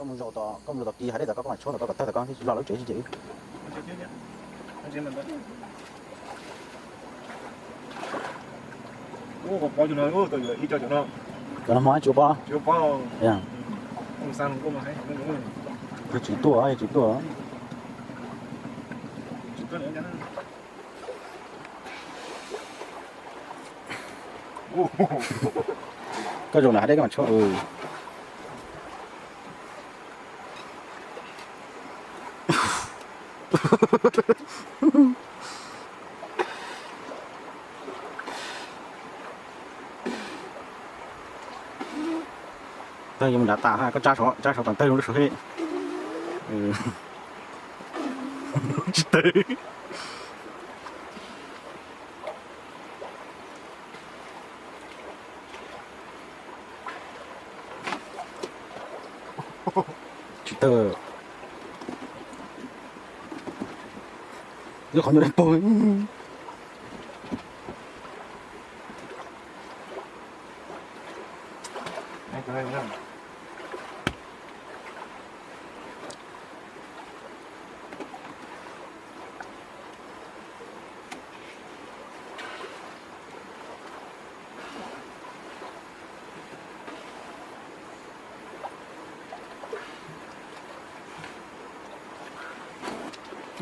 Koj mus zaum tom, koj mus zaum tom kis hav dej tom koj, koj mam tshuab tom koj kom tawg tom koj thiaj tsis loj lawv tsev tsis ces. Cov no hmo tsis ua pob. Tsis tuaj, tsis tuaj. Koj zaum nram hav dej koj mam tshuab. Tawg yuav mus nrad tas, koj tsa saum, tsa saum tas tawg lub suav hib. Tsis tawg. Tsis tawg. Lub qhov ncauj dab paug.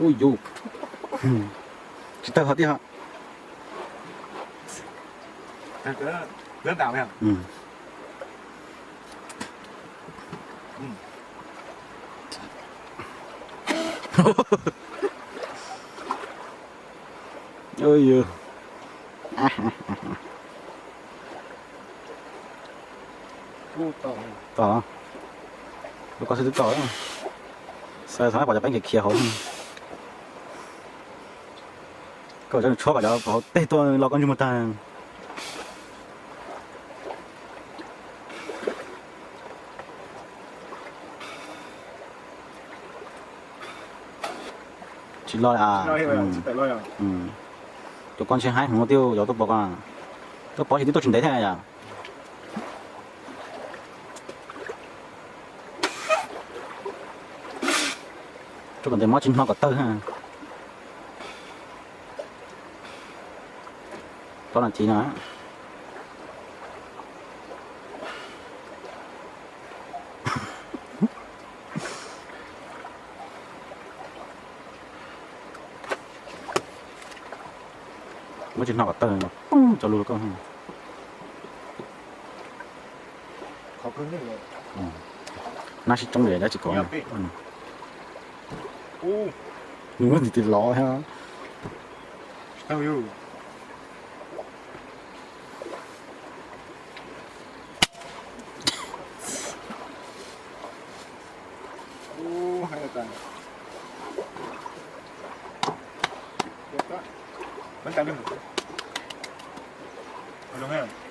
Ui yus, tsis tawg hov tiag. Tom, lub koj xwb twb tom, xav xav pom cov peeb khiav khiav hauv. Koj tshuab kom cov hauv tej tuaj los koj ntsej muag tag. Tsis loj li. Tus koj ntshe haib heev tiag, yog tuaj pov ko, tuaj pov tsis twb tuaj tsis ntev thiab yom. Tsuav kom ntev mob tsis hnov kom tawg. Plaub nas this no. Muab tsis hnov kom tawg, poob cov lus rau koj. Nab sib coob li dab tsis kom. Nws muab tis tis lov thiab.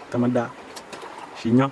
Tag mab dab, sim nyob.